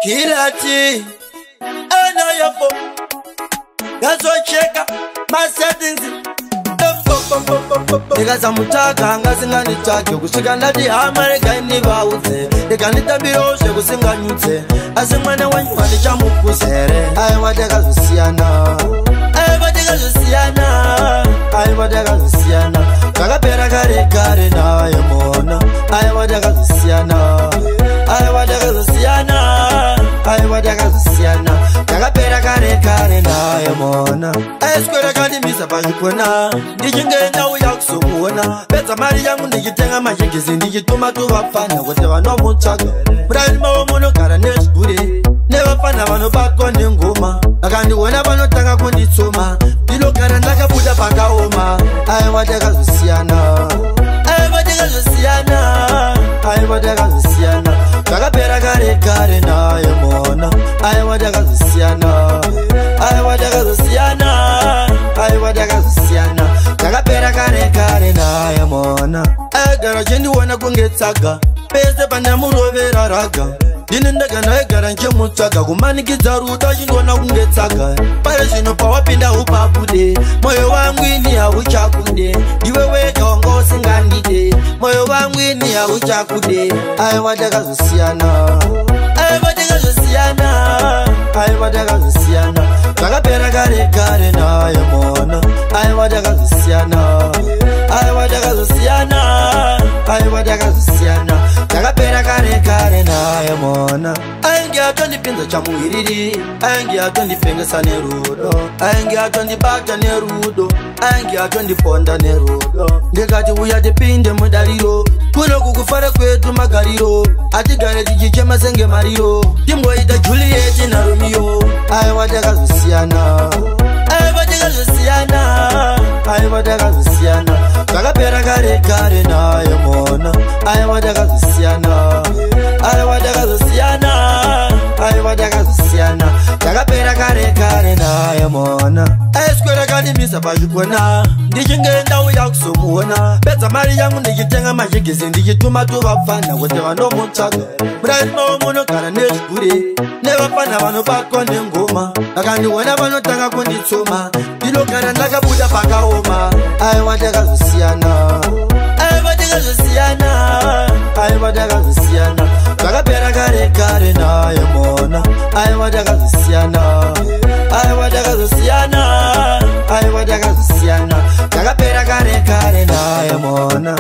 Kilati Enoyofo Ngazocheka my settings. Ndikasamutaka angasinganditsvage kusvika ndati hama regai ndivaudze ndikanditambirawo zvekusinganyudze asi mwana wenyu handichamupuzere. Aiwa takazosiyana, aiwa takazosiyana, aiwa takazosiyana, zvakapera kare kare naye mona. Aiwa takazosiyana, aiwa takazosiyana, aiwa takazosiyana, zvakapera kare kare naye mona. Aiswera kandimisa pachikona ndichinge ndauya kuzomuona, pedza mari yangu ndichitenga machigisi ndichituma tuvafana kuti vanomutsvaga. Muraini mavo munogara nezvigure nevafana vanobatwa nengoma, vakandiona vanotanga kunditsoma, ndinogara ndakabuda pakaoma. Aiwa takazosiyana, aiwa takazosiyana, aiwa takazosiyana, zvakapera kare kare naye mona. Aiwa takazosiyana, aiwa takazosiyana, aiwa takazosiyana, zvakapera kare kare naye mona. Aigara chindiona kunge tsaga pese pandamurovera raga, ndini ndega ndaigara nchimutsvaga, kumanikidza rudo achindiona kunge tsaga. Pare zvino pawapinda upabude, moyo wangu ini hauchakude, ndiwe wega wanga usingandide, moyo wangu ini hauchakude. Aiwa takazosiyana, aiwa takazosiyana, aiwa takazosiyana, zvakapera kare kare naye mona. Aiwa takazosiyana, aiwa takazosiyana, aiwa takazosiyana, zvakapera kare kare naye mona. Ainge atondipinza chamuhiriri, ainge atondipengesa nerudo, ainge atondibata nerudo, ainge atondiponda nerudo. Ndikati uya tipinde mudariro, kuno kukufara kwedu magariro, atigare tichichema senge mariro, timboita Juliet na Romeo. Aiwa takazosiyana, aiwa takazosiyana, aiwa takazosiyana, zvakapera kare kare naye mona. Aiwa takazosiyana, aiwa takazosiyana, aiwa takazosiyana, zvakapera kare kare naye mona. Aiswera kandimisa pachikona ndichinge ndauya kuzomuona, pedza mari yangu ndichitenga machigisi ndichituma tuvafana kuti vanomutsvaga. Muraini mavo munogara nezvigure nevafana vanobatwa nengoma, vakandiona vanotanga kunditsoma, ndinogara ndakabuda pakaoma. Aiwa takazosiyana, aiwa takazosiyana, aiwa takazosiyana, zvakapera kare kare naye mona. Aiwa takazosiyana, aiwa takazosiyana, aiwa takazosiyana, zvakapera kare kare naye mona.